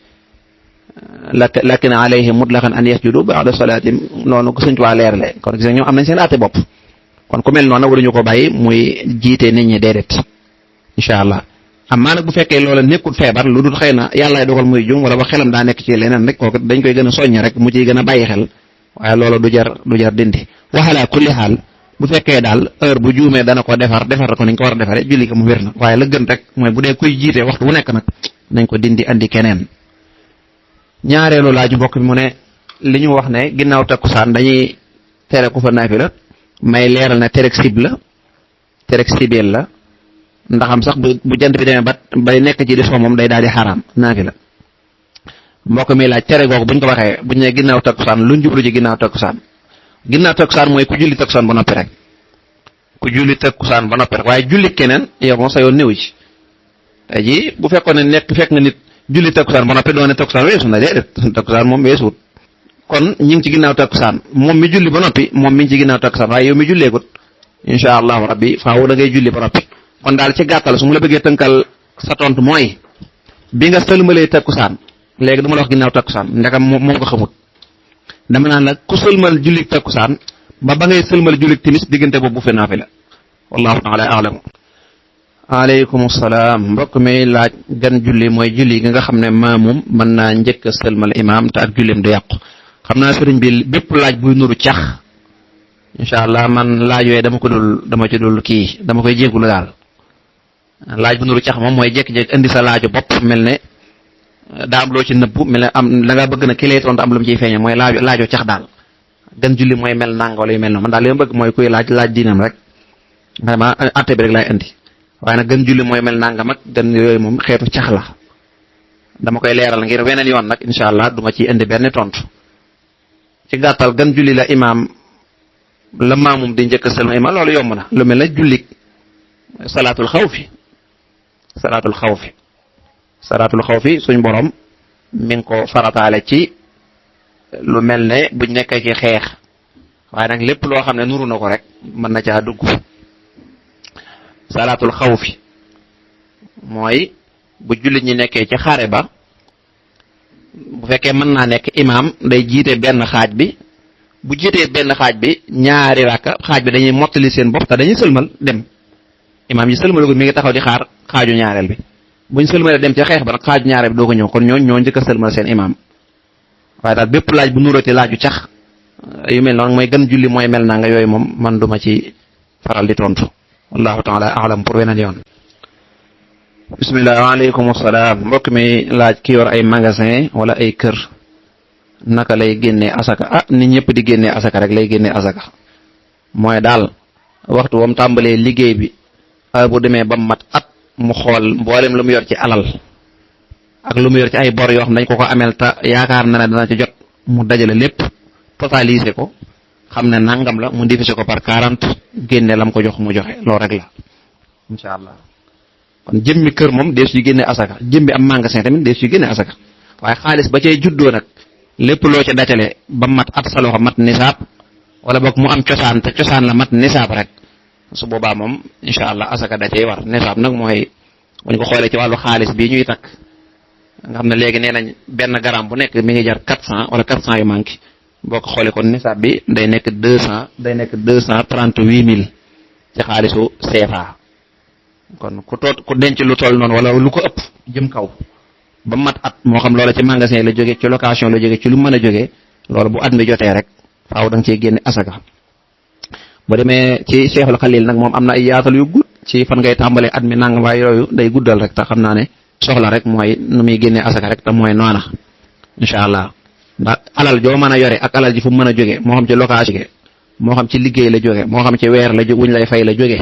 lakin alayhi mutlaqan an yasjudu ba'da salati noonu ko suñ waa leer le kon gis nga ñoom am nañ seen atte bopp kon ku mel noonu waruñu ko bàyyi muy jiite nit ñi déedéet incha allah amaa nag bu fekkee loola nekkul feebar lu dul xëy na yàllaay dogal muy jum wala ba xelam daa nekk ci leneen rek kooku dañ koy gën a soññ rek mu ciy gën a bàyyi xel waaye loola du jar dindi waxalaa kulli xaal bu fekkee daal heure bu juumee dana ko defar ko niñ ko war a defaree julli ko mu wér na waaye la gën rek mooy bu dee kuy jiite waxtu bu nekk nag nañ ko dindi andi keneen. ñaareelu laaju mbokk bi mu ne li ñu wax ne ginnaaw takkusaan dañuy tere ku fa naafila may leeral ne terek sibeel la ndaxam sax bu jant bi demee bay nekk ci di so moom day daal di xaraam naafila mbokk mi laaj tere googu buñ ko waxee buñ ne ginnaaw takkusaan luñ jublu ci ginnaaw takkusaan mooy ku julli takkusaan ba noppi rek waaye julli keneen yow moom sa yoon néew ci tey jii bu fekkoon ne fekk nga nit julli takkusaan ba noppi doone takkusaan weesu na déedéet takkusaan moom weesuwut kon ñi ngi ci ginnaaw takkusaan moom mi julli ba noppi moom mi ngi ci ginnaaw takkusaan waaye yow mi julleegut incha allahu rabbi faaw da ngay julli ba noppi kon daal ci gàttal su mu la bëggee tënkal sa tontu mooy bi nga sëlmalee takkusaan léegi du ma la wax ginnaaw takkusaan ndekam moom nga xamut dama naan la ku sëlmal julli takkusaan ba ngay sëlmal julli timis diggante boobu bu fe naafila wallahu taala a'lam. aleykum salaam mbokk mi laaj gan julli mooy julli gi nga xam ne maamum mën naa njëkk a sëlmal imaam te ak jullim du yàqu xam naa sëriñ bi bépp laaj buy nuru cax incha allah man laaj yooyu dama ci dul kii dama koy jéggulu daal laaj bu nuru cax moom mooy jékki-jékki indi sa laaju bopp mel ne daa am loo ci nëbbu mel ne am da ngaa bëgg na ki lay tontu am lu mu ciy feeñe mooy laajoo cax daal gan julli mooy mel nanga wala yu mel noonu man daal li ma bëgg mooy kuy laaj diinam rek vraiment atte bi rek laay indi waaye nag gën julli mooy mel nangam ak gën yooyu moom xeetu cax la dama koy leeral ngir weneen yoon nag incha allah duma ci indi benn tontu ci gàttal gën julli la imaam la maamum di njëkk sëlma imaam loolu yomb na lu mel ne julli salaatul xawfi suñ borom mi ngi ko farataale ci lu mel ne buñ nekkee ci xeex waaye nag lépp loo xam ne nuru na ko rek mën na caa dugg salaatul xawfi mooy bu jullit ñi nekkee ci xare ba bu fekkee mën naa nekk imaam day jiite benn xaaj bi bu jiitee benn xaaj bi ñaari rakka xaaj bi dañuy mottali seen bopp te dañuy sëlmal dem imaam ji sëlmalagul mi ngi taxaw di xaar xaaju ñaareel bi buñ sëlmalee dem ca xeex ba nag xaaju ñaareel bi doo ko ñëw kon ñoo njëkk a sëlmal seen imaam waaye daal bépp laaj bu nuróoti laaju cax yu mel noonu mooy gën julli mooy mel naa nga yooyu moom man duma ci faral di tontu wallahu taala alam pour weneen yoon. bismillah waaleykum salaam mbokk mi laaj ki yor ay magasin wala ay kër naka lay génnee asaka nit ñëpp di génnee asaka rek lay génnee asaka mooy daal waxtu wam tàmbalee liggéey bi bu demee ba mat at mu xool mboolem lu mu yor ci alal ak lu mu yor ci ay bor yoo xam dañ ko amel ta yaakaar na ne dana ci jot mu dajale lépp totalisé ko xam ne nangam la mu divisé ko par 40 génne lam ko jox mu joxe loolu rek la incha allah kon jëmmi kër moom dee su génne asaka jëmmi am magasin tamit dee su génne asaka waaye xaalis ba cay juddoo nag lépp loo ca dajale ba mat at sa loxo mat nisaab wala boog mu am cosaan te cosaan la mat nisaab rek su boobaa moom incha allah asaka da cay war nisaab nag mooy buñ ko xoolee ci wàllu xaalis bii ñuy takk nga xam ne léegi nee nañ benn gramme bu nekk mi ngi jar 400 wala 400 yu manqué boo ko xoolee kon nisaab bi day nekk 238 000 ci xaalisu CFA kon ku denc lu toll noonu wala lu ko ëpp jëm kaw ba mat at moo xam loola ci magasin la jóge ci location la jóge ci lu mën a jógee loolu bu at mi jotee rek faaw da nga cee génne asaka. bu demee ci Cheikhul Khalil nag moom am na ay yaatal yu gudd ci fan ngay tàmbalee at mi nangam waaye yooyu day guddal rek te xam naa ne soxla rek mooy nu muy génnee asaka rek te mooy noona incha allah. ndax alal joo mën a yore ak alal ji fu mu mën a jóge moo xam ci location moo xam ci liggéey la jóge moo xam ci weer la wuñ lay fay la jóge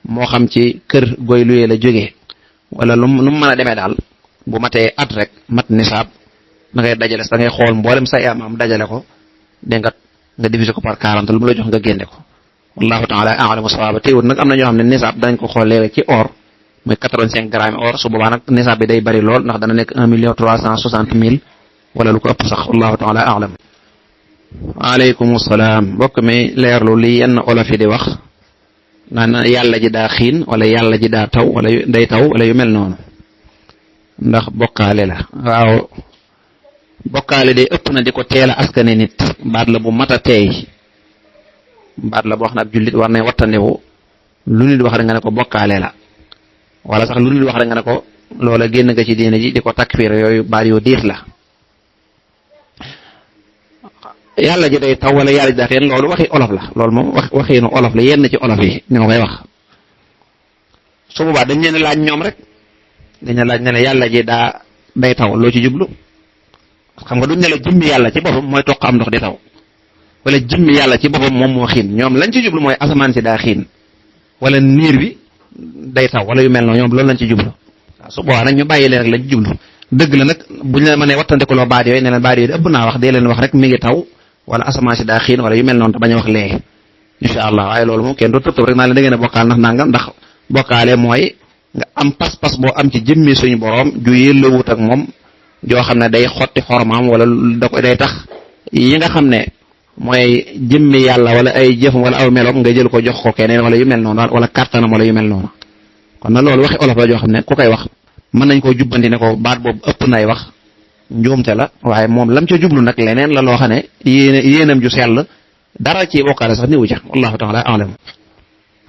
moo xam ci kër goy luyee la jóge wala lu mu mën a demee daal bu matee at rek mat nisaab da ngay dajale da ngay xool mboolem say am dajale ko dégg nga diviser ko par 40 lu mu la jox nga génne ko wallahu taala a'lamu sawaaba. teewul nag am na ñoo xam ne nisaab danañ ko xool léegi ci or muy 85 grammes or su boobaa nag nisaab bi day bari lool ndax dana nekk 1,360,000 wala lu ko ëpp sax wallahu taala a'lam. waaleykum salaam mbokk mi leerlu li yenn olof yi di wax naan yàlla ji daa xiin wala yàlla ji daa taw wala day taw wala yu mel noonu ndax bokkaale la. waaw bokkaale day ëpp na di ko teel a askane nit baat la bu mat a teey baat la boo xam ne ab jullit war na wattandiku lu nit wax rek nga ne ko bokkaale la wala sax lu nit wax rek nga ne ko loola génn nga ci diine ji di ko takfir yooyu baat yoo diis la. yàlla ji day taw wala yàlla ji daa xiin loolu waxi olof la loolu moom waxiinu olof la yenn ci olof yi ni ma koy wax su boobaa dañ leen laaj ñoom rek dañ laaj ne la yàlla ji day taw loo ci jublu xam nga duñ ne la jëmmi yàlla ci boppam mooy toq am ndox di taw wala jëmmi yàlla ci boppam moom moo xiin ñoom lañ ci jublu mooy asamaan si daa xiin wala niir bi day taw wala yu mel noonu ñoom loolu lañ ci jublu waaw su boobaa nag ñu bàyyi leen rek lañ ci jublu dëgg la nag buñ leen mënee wattandikuloo baat yooyu ne leen baat yooyu ëpp naa wax dee leen wax rek mi ngi taw wala asamaan si daa xiin wala yu mel noonu te bañ a wax léegi incha allah waaye loolu moom kenn doo tëb rek naa leen da ngeen a bokkaal ndax nangam ndax bokkaale mooy nga am pas-pas boo am ci jëmmi suñu borom ju yëllawut ak moom joo xam ne day xotti xormaam wala da ko day tax yi nga xam ne mooy jëmmi yàlla wala ay jëfam wala aw meloom nga jël ko jox ko keneen wala yu mel noonu wala kàttanam wala yu mel noonu kon nag loolu waxi olof la joo xam ne ku koy wax mën nañ koo jubbanti ne ko baat boobu ëpp nay wax njuumte la waaye moom lam ca jublu nag leneen la loo xam ne yéenam ju sell dara ci bokkaale sax niwu ca wallahu taala alam.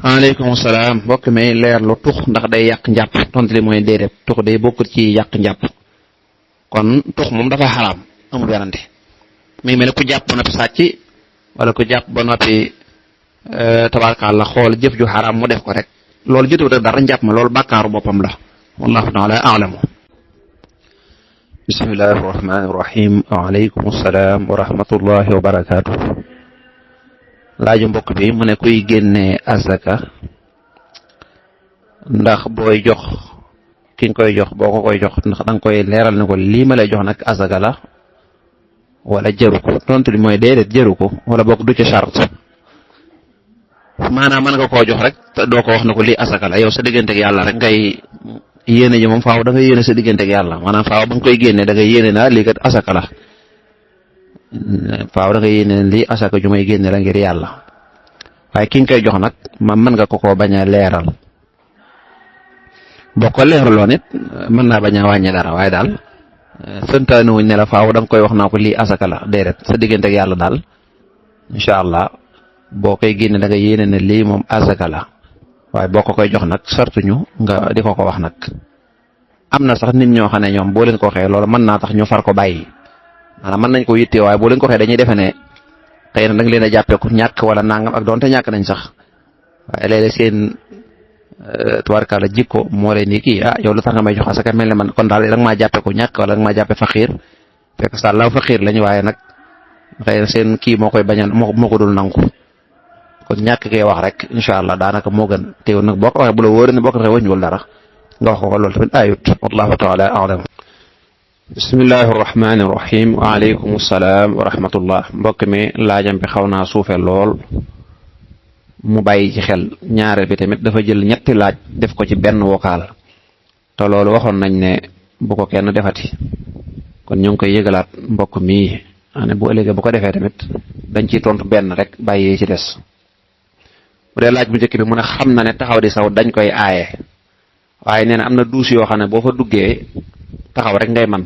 waaleykum salaam mbokk mi leer lu tux ndax day yàq njàpp tontu li mooy déedéet tux day bokkut ci yàq njàpp kon tux moom dafa xaraam amul werante mi ngi mel ne ku jàpp ba noppi sàcc wala ku jàpp ba noppi tabarkàlla xool jëf ju xaraam mu def ko rek loolu jotewut dara njàpp ma loolu bàkkaaru boppam la wallahu taala alamu. bismillahi rahmaani rahim waaleykum salaam wa rahmatullahi wa barakaatu. laaju mbokk bi mu ne kuy génne azaka ndax booy jox ki nga koy jox boo ko koy jox ndax da nga koy leeral ne ko lii ma lay jox nag azaka la wala jëru ko tontu li mooy déedéet jëru ko wala boog du ci charte maanaam mën nga koo jox rek te doo ko wax ne ko lii azaka la yow sa digganteeg yàlla rek ngay yéene ji moom faaw da nga yéene sa digganteeg yàlla maanaam faaw ba nga koy génne da nga yéene naa lii kat azaka la faaw da nga yéene lii azaka ju may génne la ngir yàlla waaye ki nga koy jox nag mën nga ko koo bañ a leeral. boo ko leeraloon it mën naa bañ a wàññi dara waaye daal santaane wuñ ne la faaw da nga koy wax naa ko lii asaka la déedéet sa diggante ak yàlla daal incha allah boo koy génne da nga yéene ne lii moom asaka la waaye boo ko koy jox nag sartuñu nga di ko wax nag. am na sax nit ñoo xam ne ñoom boo leen ko waxee loolu mën naa tax ñu far ko bàyyi maanaam mën nañ ko yittee waaye boo leen ko waxee dañuy defe ne xëy na da nga leen a jàppee ku ñàkk wala nangam ak doonte ñàkk nañ sax waaye léeg-léeg seen. tubaarkàlla jikko moo leen ni kii yow lu tax nga may jox asaka mel ne man kon daal da nga maa jàppe ko ñàkk wala da nga maa jàppe faqiir fekk sa law faqiir lañ waaye nag xëy na seen kii moo koy bañal moo ko dul nangu kon ñàkk kee wax rek incha allah daanaka moo gën teew nag boo ko waxee bu la wóoree ne boo ko waxee wëññiwul dara nga wax ko loolu tamit ayut wallahu taala alam. bismillahi rahmaani rahim waaleykum salaam wa rahmatullah mbokk mi laajam bi xaw naa suufe lool mu bàyyi ci xel ñaareel bi tamit dafa jël ñetti laaj def ko ci benn vocal te loolu waxoon nañ ne bu ko kenn defati kon ñu ngi koy yëgalaat mbokk mii ne bu ëllëgee bu ko defee tamit dañ ciy tontu benn rek bàyyi ci des. bu dee laaj bu njëkk bi mu ne xam na ne taxaw di saw dañ koy aaye waaye nee na am na duus yoo xam ne boo fa duggee taxaw rek ngay man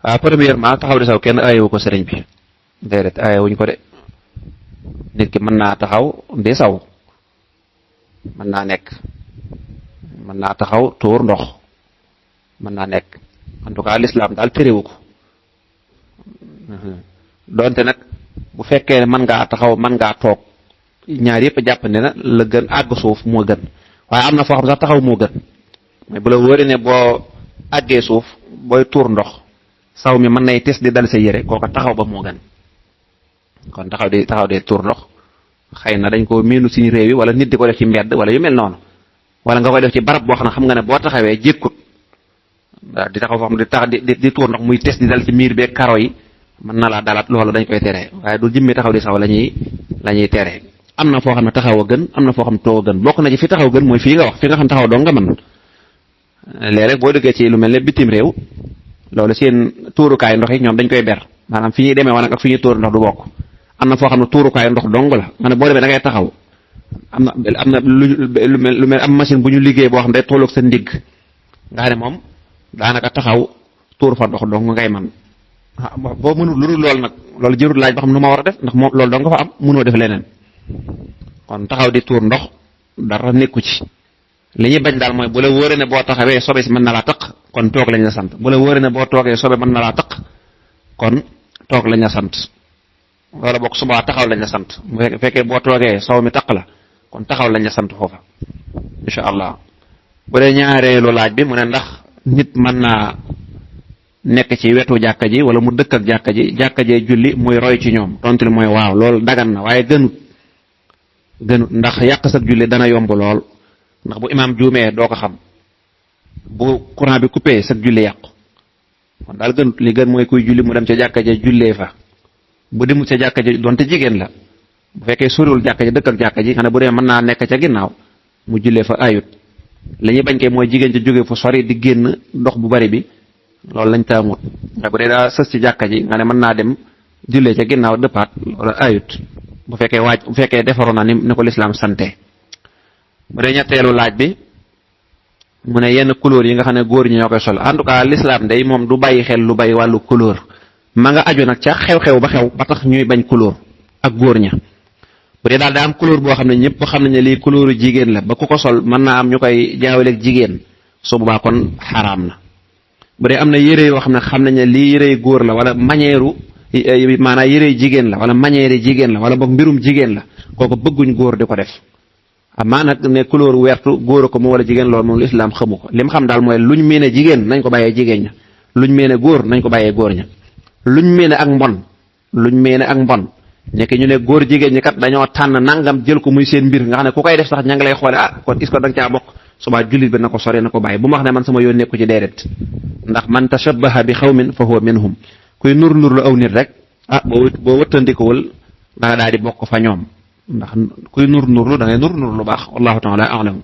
waaw premièrement taxaw di saw kenn aayewu ko sëriñ bi déedéet aayewuñ ko de. nit ki mën naa taxaw di saw mën naa nekk, mën naa taxaw tuur ndox mën naa nekk, en tout cas l'islam daal téréwu ko. donte nag bu fekkee ne mën ngaa taxaw mën ngaa toog ñaar yëpp jàppandi na la gën àgg suuf moo gën, waaye am na foo xam sax taxaw moo gën. mais bu la wóoree ne boo àggee suuf booy tuur ndox saw mi mën nay tes di dal sa yére kooka taxaw ba moo gën. kon taxaw di tuur ndox xëy na dañ ko miinu suñu réew yi wala nit di ko def ci mbedd wala yu mel noonu, wala nga koy def ci barab boo xam nga ne boo taxawee jékkut waaw di taxaw foo xam di tax di tuur ndox muy tes di dal ci miir beeg karo yi mën na laa dalaat, loolu dañ koy tere, waaye du jëmmi taxaw di saw la ñuy tere. am na foo xam ne taxaw a gën, am na foo xam ne toog a gën. bokk na ci fi taxaw gën mooy fii nga wax, fi nga xam taxaw doo nga mën léeg-léeg boo duggee ci lu mel ne bitim réew loolu seen tuurukaay ndox yi ñoom dañ koy ber, maanaam fi ñuy demee woon ak fi ñuy tuur ndox du bokk. am na foo xam ne tuurukaay ndox dong la nga ne boo demee da ngay taxaw am na lu mel am machine bu ñu liggéey boo xam ne day tolloog sa ndigg nga xam ne moom daanaka taxaw tuur fa ndox dong ngay man boo mënul lu dul loolu nag loolu jërul laaj ba xam nu ma war a def ndax moom loolu dong nga fa am mënoo def leneen. kon taxaw di tuur ndox dara nekku ci. li ñuy bañ daal mooy bu la wóoree ne boo taxawee sobe si mën na laa taq kon toog lañ la sant, bu la wóoree ne boo toogee sobe mën na laa taq kon toog lañ la sant, wala bokk subaa taxaw lañ la sant. bu fekkee boo toogee saw mi taq la kon taxaw lañ la sant foofa incha allah. bu dee ñaareelu laaj bi mu ne ndax nit mën naa nekk ci wetu jàkka ji wala mu dëkk ak jàkka jee julli muy roy ci ñoom, tontu li mooy waaw loolu dagan na waaye gënut ndax yàq sa julli dana yomb lool. ndax bu imaam juumee doo ko xam, bu courant bi coupé sa julli yàqu, kon daal gënut. li gën mooy kuy julli mu dem ca jàkka ja jullee fa. bu demul ca jàkka ja donte jigéen la bu fekkee soriwul jàkka ja dëkk ak jàkka ji xanaa bu dee mën naa nekk ca ginnaaw mu jullee fa ayut. li ñuy bañ kee mooy jigéen ca jóge fu sori di génn dox bu bari bi, loolu lañ taamut. waaye bu dee daa sës ci jàkka ji nga ne mën naa dem jullee ca ginnaaw dëppaat loolu ayut bu fekkee defaroon na ni ko lislaam sante. bu dee ñetteelu laaj bi mu ne yenn couleur yi nga xam ne góor ñi ñoo koy sol, en tout cas l'islam day moom du bàyyi xel lu bàyyi wàllu couleur, ma nga aju nag ca xew-xew ba xew ba tax ñuy bañ couleur ak góor ña. bu dee daal daa am couleur boo xam ne ñëpp xam nañ ne lii couleuru jigéen la ba ku ko sol mën naa am ñu koy jaawaleeg jigéen, su boobaa kon xaraam na. bu dee am na yére yoo xam nañ ne lii yére góor la wala manière maanaam yére jigéen la wala manière jigéen la wala boog mbirum jigéen la, kooku bëgguñ góor di ko def. amaa nag ne couleur wertu góor ko moom wala jigéen loolu moom lislaam xamu ko. li mu xam daal mooy luñ meene jigéen nañ ko bàyyee jigéen ña, luñ meene góor nañ ko bàyyee góor ña. luñ meene ak mbon nekk ñu ne góor jigéen ñi kat dañoo tànn nangam jël ko muy seen mbir nga xam ne ku koy def sax ña ngi lay xoole kon est-ce que da nga caa bokk, subaa jullit bi na ko sori na ko bàyyi. bu ma wax ne man sama yoon nekku ci déedéet, ndax man tashabbaha bi xawmin fa huwa minhum. kuy nur lu aw nit rek boo wëttandikuwul da nga daal di bokk fa ñoom, ndax kuy nur da ngay nur lu baax. wallahu taala a'lam.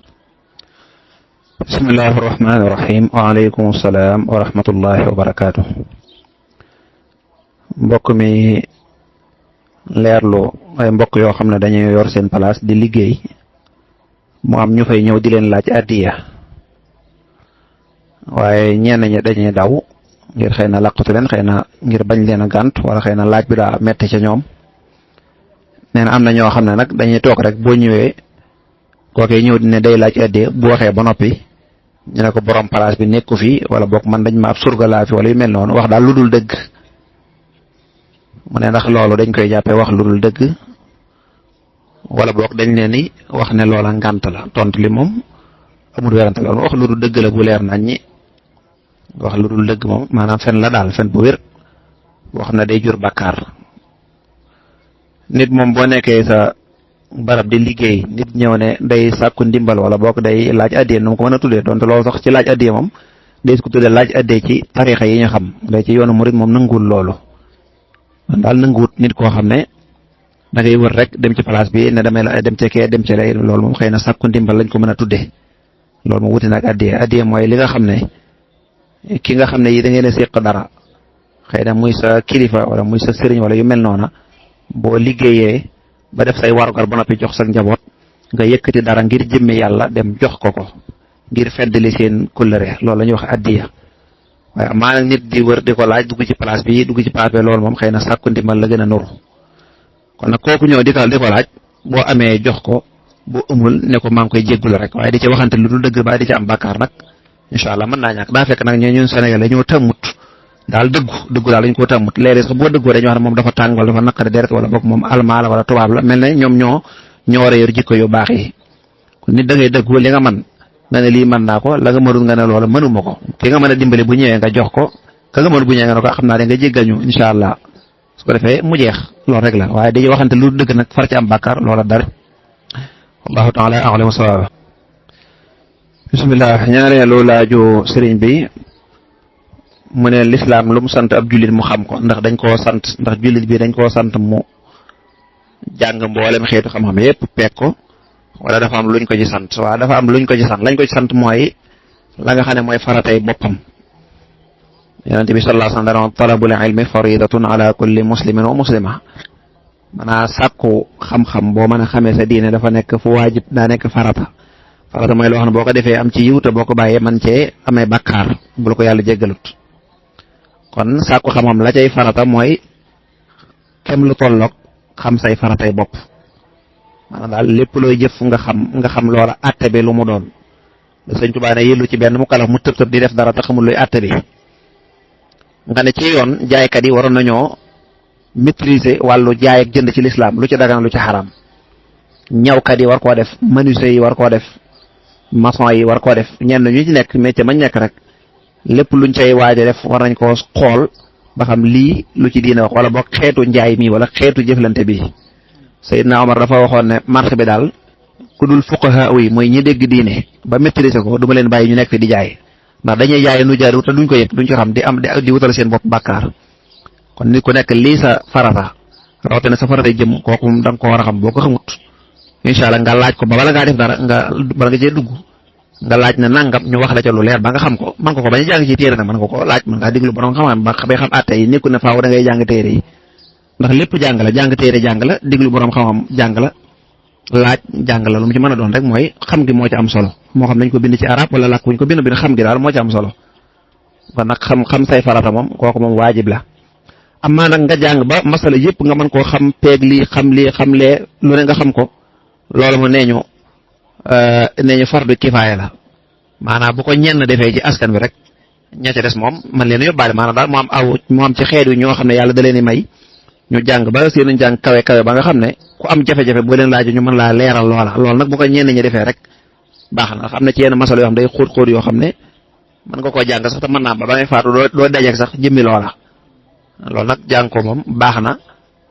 bismillahi rahmaani rahim. wa aleykum salaam wa rahmatullahi wa barakaatu. mbokk mi leerlu ay mbokk yoo xam ne dañuy yor seen place di liggéey mu am ñu fay ñëw di leen laaj addiya, waaye ñenn ñi dañuy daw ngir xëy na laqatu leen, xëy na ngir bañ leen a gànt, wala xëy na laaj bi daa metti ca ñoom. nee na am na ñoo xam ne nag dañuy toog rek boo ñëwee kookee ñëw ne day laaj addiya, bu waxee ba noppi ñu ne ko borom place bi nekku fi wala boog man dañ ma ab surga laa fi wala yu mel noonu, wax daal lu dul dëgg. mu ne ndax loolu dañ koy jàppee wax lu dul dëgg wala boog dañ leen ni wax ne loola ngànt la. tontu li moom amul werante, loolu wax lu dul dëgg la bu leer nañ ñi. wax lu dul dëgg moom maanaam fen la daal, fen bu wér wax na day jur bàkkaar. nit moom boo nekkee sa barab di liggéey nit ñëw ne day sàkku ndimbal wala boog day laaj addiya, nu mu ko mën a tuddee, donte loolu sax ci laaj addiya moom day ko tuddee laaj addiya ci tarixa yi ñu xam, day ci yoonu murid moom nanguwul loolu. man daal nanguwut nit koo xam ne da ngay wër rek dem ci place bi ne damay la dem ci kee dem ci lay, loolu moom xëy na sàkku ndimbal lañ ko mën a tuddee. loolu moom wuti nag addiya mooy li nga xam ne ki nga xam ne yi da ngeen a séq dara, xëy na muy sa kilifa wala muy sa sëriñ wala yu mel noona, boo liggéeyee ba def say warugar ba noppi jox sa njaboot nga yëkkati dara ngir jëmme yàlla dem jox ko ngir feddali seen kóllëre, loolu la ñuy wax addiya. waaye amaa nag nit di wër di ko laaj dugg ci place bi loolu moom xëy na sàkku ndimbal la gën a nuru. kon nag kooku ñëw di ko laaj boo amee jox ko, bu amul ne ko maa ngi koy jéggulu rek waaye di ci waxante lu dul dëgg ba di ci am bàkkaar nag incha allah mën naa ñàkk daa fekk nag ñun Sénégal dañoo tàmmut daal dëggu daal dañ koo tàmmut léeg-léeg sax boo dëggoo dañuy wax ne moom dafa tàng wala dafa naqari deret wala boog moom almaa la wala tubaab la mel ne ñoom ñoo war a yor jikko yu baax yi kon nit da ngay dëggu li nga man nga ne lii mën naa ko la nga mënul nga ne loola mënuma ko ki nga mën a dimbali bu ñëwee nga jox ko ka nga mënul bu ñëwee nga ne ko xam naa da nga jéggal ñu incha allah su ko defee mu jeex loolu rek la waaye dañuy waxante lu dëgg nag far ci am bàkkaar loola dara wallahu taala a'lam sawaab bismillah ñaareelu laaju sëriñ bi mu ne lislaam lu mu sant ab jullit mu xam ko ndax dañ koo sant ndax jullit bi dañ koo sant mu jàng mboolem xeetu xam-xam yépp peeg ko wala dafa am luñ ko ci sant waaw dafa am luñ ko ci sant lañ ko ci sant mooy la nga xam ne mooy faratay boppam yonent bi sallallahu alayhi wa sallam talabul ilmi faridatun ala kulli muslimin wa muslima maanaam sàkku xam-xam boo mën a xamee sa diine dafa nekk fu waajib daa nekk farata mooy loo xam ne boo ko defee am ci yiw te boo ko bàyyee man cee amee bakkaar bu la ko yàlla jéggalut kon sàkku xam-xam la cay farata mooy kem lu tolloog xam say faratay bopp maanaam daal lépp looy jëf nga xam loola àtte bi lu mu doon da Sëñ Tuubaa ne yëllu ci benn mu kalaf mu tëb di def dara te xamul luy àtte bi nga ne ci yoon jaaykat yi waroon nañoo maîtriser wàllu jaay ak jënd ci lislaam lu ci dagan lu ci xaram ñawkat yi war koo def menuisier yi war koo def maçon yi war koo def ñenn ñu ci nekk métier mañ nekk rek lépp luñ cay waaja def war nañ koo xool ba xam lii lu ci diine wax wala boog xeetu njaay mi wala xeetu jëflante bi Seydina Omar dafa waxoon ne marché bi daal ku dul fuqaha yi mooy ñi dégg diine ba maîtriser ko du ma leen bàyyi ñu nekk fi di jaay ndax dañuy jaay nu jaay te duñ ko yëg duñ ko xam di wutal seen bopp bàkkaar kon nit ku nekk lii sa farata rawatina sa farata jëm kooku moom da nga ko war a xam boo ko xamut incha allah nga laaj ko ba bala ngaa def dara bala nga cee dugg nga laaj ne nangam ñu wax la ca lu leer ba nga xam ko man nga ko bañ a jàng ci téere nag man nga ko laaj man ngaa déglu borom xam-xam ba bay xam àtte yi nekku ne faaw da ngay jàng téere yi ndax lépp jàng la jàng téere jàng la déglu borom xam-xam jàng la laaj jàng la lu mu ci mën a doon rek mooy xam gi moo ci am solo moo xam nañ ko bind ci arab wala làkk wuñ ko bind xam gi daal moo ci am solo kon nag xam say farata moom kooku moom waajib la amaa nag nga jàng ba masala yëpp nga mën koo xam peeg lii xam lee lu ne nga xam ko loolu mu nee ñu fardu kifaaya la maanaam bu ko ñenn defee ci askan bi rek ña ca des moom man leen yóbbaale maanaam daal moo am ci xeet wi ñoo xam ne yàlla da leen di may ñu jàng ba seen jàng kawe ba nga xam ne ku am jafe-jafe boo leen laaj ñu mën laa leeral loola loolu nag bu ko ñenn ñi defee rek baax na xam ne ci yenn masala yoo xam day xóot yoo xam ne mën nga koo jàng sax te mën naa ba ngay faatu doo dajeek sax jëmmi loola loolu nag jàng ko moom baax na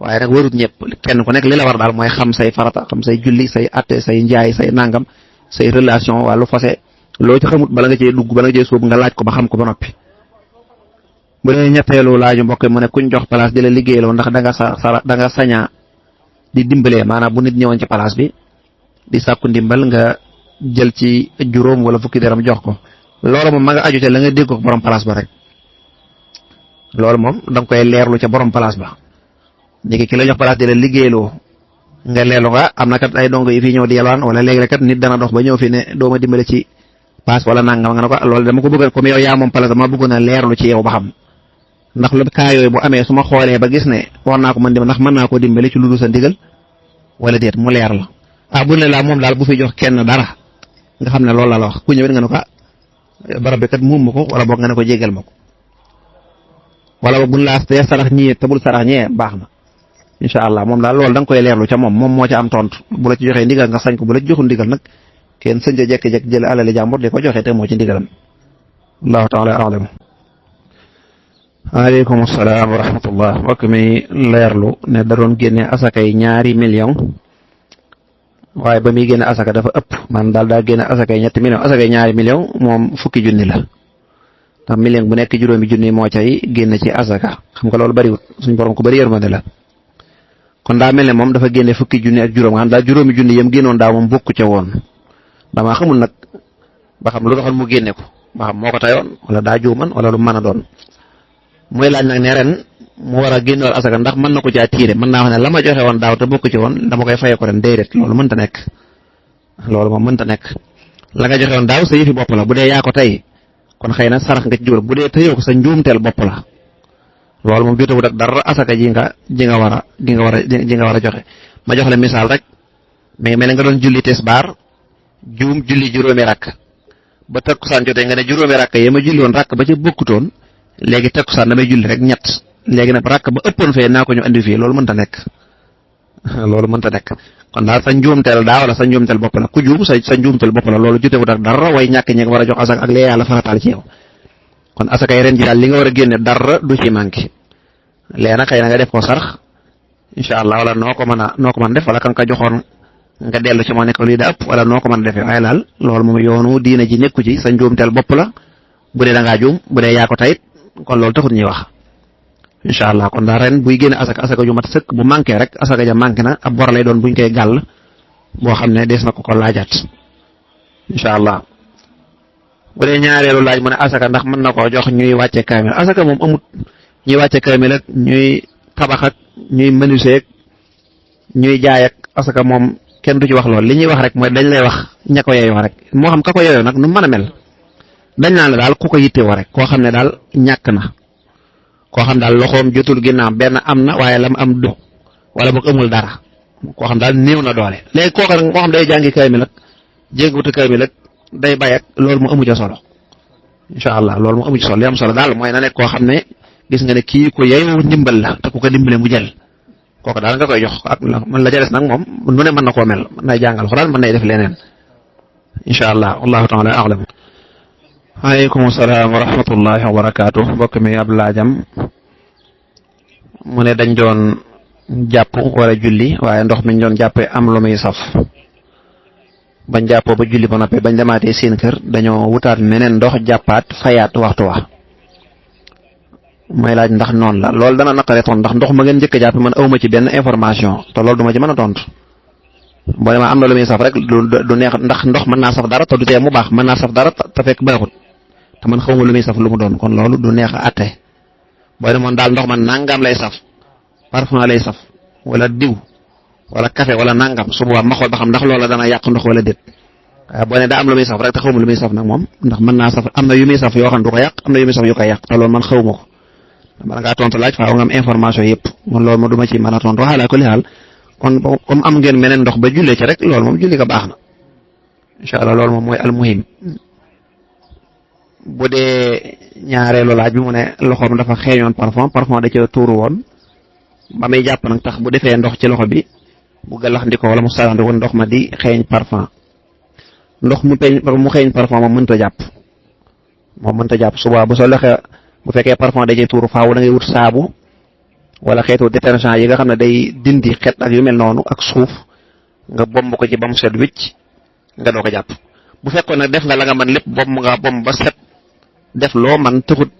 waaye nag warut ñëpp kenn ku nekk li la war daal mooy xam say farata xam say julli say atte say njaay say nangam say relation wàllu fase loo ci xamut bala nga cee dugg bala nga cee sóobu nga laaj ko ba xam ko ba noppi. bu dee ñetteelu laaju mbokk mu ne kuñ jox place di la liggéeyloo ndax da nga saña di dimbalee maanaam bu nit ñëwoon ci place bi di sàkku ndimbal nga jël ci juróom wala fukki dërëm jox ko loolu moom ma nga aju te la nga dégg ko borom place ba rek loolu moom da nga koy leerlu ca borom place ba. léegi ki la jox place di la liggéeyloo nga leelu nga am na kat ay dongo yi fii ñëw di yalwaan wala léegi kat nit dana dox ba ñëw fi ne doo ma dimbale ci paas wala nangam nga ne ko loolu dama ko bëgg comme yow yaa moom place dama bëggoon a leerlu ci yow ba xam ndax lu kaa yooyu bu amee su ma xoolee ba gis ne war naa ko mën dimbale ndax mën naa koo dimbale ci lu dul sa ndigal wala déet mu leer la bu ne laa moom daal bu fi jox kenn dara nga xam ne loolu la wax ku ñëwit nga ne ko barab bi kat muum ma ko wala boog nga ne ko jégal ma ko wala boog buñ laa tee sarax ñii te bul sarax ñee baax na incha allah moom daal loolu da nga koy leerlu ca moom moo ca am tontu bu la ci joxee ndigal nga sañ ko bu la ci joxul ndigal nag kenn sëñ ca jekki-jekki jël alali jàmbur di ko joxe te moo ci ndigalam allahu taala alam. waaleykum salaam wa rahmatullah mbokk mi leerlu ne da doon génne asakay $2 millions waaye ba muy génne asaka dafa ëpp man daal daa génne asakay $3 millions asakay $2 millions moom fukki junni la ndax million bu nekk juróomi junni moo cay génne ci asaka xam nga loolu bariwut suñ borom ko bari yërmande la kon daa mel ne moom dafa génne fukki junni ak juróom nga xam daal juróomi junni yam génnoon daaw moom bokku ca woon damaa xamul nag ba xam lu taxoon mu génne ko ba xam moo ko tayoon wala daa juuman wala lu mën a doon muy laaj nag ne ren mu war a génnool asaka ndax mën na ko caa tiire mën naa wax ne la ma joxe woon daaw te bokku ci woon dama koy faye ko ren déedéet loolu mënta nekk loolu moom mënta nekk la nga joxe woon daaw sa yëfi bopp la bu dee yaa ko tey kon xëy na sarax nga ci jubal bu dee tëyoo ko sa njuumteel bopp la loolu moom jotewut ak dara asaka ji nga war a joxe ma jox la misaal rek mais mel nga doon julli tisbaar juum julli juróomi rakk ba takkusaan jotee nga ne juróomi rakk yi ma julli woon rakk ba ca bokkutoon léegi takkusaan damay julli rek ñett léegi nag rakk ba ëppoon fee naa ko ñu andi fii loolu mënta nekk loolu mënta nekk kon daal sa njuumteel daa wala sa njuumteel bopp la ku juum sa njuumteel bopp la loolu jotewut ak dara way ñàkk ñi nga war a jox asaka ak lee yàlla farataal ci yow kon asaka yi ren ji daal li nga war a génne dara du ci manqué léegi nag xëy na nga def ko sarx incha allah wala noo ko mën a def wala kan ka joxoon nga dellu ci moo nekk lii da ëpp wala noo ko mën a defee waaye daal loolu moom yoonu diina ji nekku ci sa njuumteel bopp la bu dee da ngaa juum bu dee yaa ko tayit kon loolu taxut ñuy wax incha allah kon daal ren buy génne asaka ju mat sëkk bu manqué rek asaka ja manqué na ab bor lay doon buñ koy gàll boo xam ne des na ko laajaat incha allah bu dee ñaareelu laaj mu ne asaka ndax mën na koo jox ñuy wàcce kaamil asaka moom amut ñuy wàcce kaamil ak ñuy tabax ak ñuy menuisier ak ñuy jaay ak asaka moom kenn du ci wax lool li ñuy wax rek mooy dañ lay wax ña ko yeyoo rek moo xam ka ko yeyoo nag nu mën a mel dañ naan la daal ku ko yittewoo rek koo xam ne daal ñàkk na koo xam daal loxoom jotul ginnaaw benn am na waaye lam am du wala boog amul dara koo xam daal néew na doole léegi kooku nag koo xam day jàngi kaamil ak jéngutu kaamil ak day bay ak loolu mu amu ca solo incha allah loolu mu amu ci solo li am solo daal mooy na nekk koo xam ne gis nga ne kii ku yeyoo ndimbal la te ku ko dimbale mu jël kooku daal nga koy jox ak man la ca des nag moom nu ne mën na koo mel mën nay jàngal xuraan mën nay def leneen incha allah wallahu taala a'lam. waaleykum salaam wa rahmatullahi wa barakaatu mbokk mi ab laajam mu ne dañ doon jàpp war a julli waaye ndox mi ñu doon jàppee am lu muy saf bañ jàppoo ba julli ba noppi bañ demaatee seen kër dañoo wutaat meneen ndox jàppaat fayaat waxtu wa may laaj ndax noonu la loolu dana naqare tontu ndax ndox ma ngeen njëkk a jàpp man awma ci benn information te loolu duma ci mën a tontu boo demee am na lu muy saf rek du neex ndax ndox mën naa saf dara te du tee mu baax mën naa saf dara te fekk baaxut te man xawma lu muy saf lu mu doon kon loolu du neex a atte boo demoon daal ndox man nangam lay saf parfum lay saf wala diw wala café wala nangam su boobaa ma xool ba xam ndax loola dana yàq ndox wala déet waaye boo ne daa am lu muy saf rek te xawma lu muy saf nag moom ndax mën naa saf am na yu muy saf yoo xam ne du ko yàq am na yu muy saf yu koy yàq te loolu man xawma ko man ngaa tontu laaj faaw nga am information yëpp kon loolu moom du ma ci mën a tontu waxaala ko li xaal kon comme am ngeen meneen ndox ba jullee ci rek loolu moom julli ko baax na incha allah loolu moom mooy almuhim bu dee ñaareelu laaj bi mu ne loxoom dafa xeeñoon parfum da ca tuuru woon ba muy jàpp nag tax bu defee ndox ci loxo bi bu galax ndiko wala mu sarandi woon ndox ma di xeeñ parfum ndox mu xeeñ parfum moom mënta jàpp suba bu soo loxee bu fekkee parfum da cee tuuru faaw da ngay wut saabu wala xeetu détergent yi nga xam ne day dindi xet ak yu mel noonu ak suuf nga bomb ko ci ba mu set wicc nga doo ko jàpp bu fekkoon ne def nga la nga mën lépp bomb ba set def loo man taxut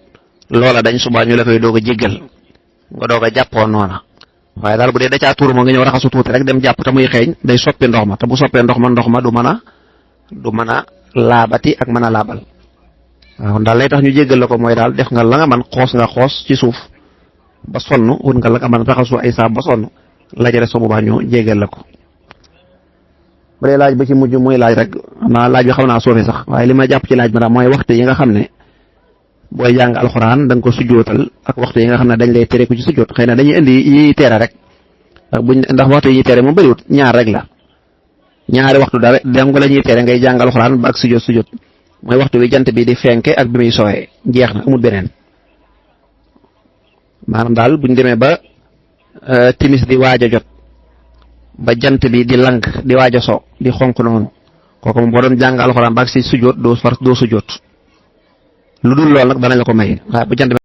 loola dañ subaa ñu la koy doog a jéggal nga doog a jàppoo noona waaye daal bu dee da caa tuuru moo nga ñëw raxasu tuuti rek dem jàpp te muy xeeñ day soppi ndox ma te bu soppee ndox ma du mën a laabati ak mën a laabal waaw daal lay tax ñu jéggal la ko mooy daal def nga la nga man xoos ci suuf ba sonn wut nga la nga mën raxasu ay saab ba sonn la jëre so bu baax ñu jéggal la ko bu dee laaj ba ci mujj muy laaj rek laaj bi xam naa soofi sax waaye li ma jàpp ci laaj bi daal mooy waxtu yi nga xam ne booy jàng alxuraan da nga ko sujjootal ak waxtu yi nga xam ne dañ lay tere ku ci sujjoot xëy na dañuy indi yi tere rek ndax waxtu yi tere moom bëriwut ñaar rek la ñaari waxtu dara danga la ñuy tere ngay jàng alxuraan ba ak sujjoot mooy waxtu wi jant bi di fenke ak bi muy sowee jeex na amul beneen maanaam daal buñ demee ba timis di waaj a jot ba jant bi di lank di waaj a so di xonk noonu kooku moom boo doon jàng alxuraan ba ak si sujjoot doo sujjoot lu dul lool nag danañ la ko may waaye bu jant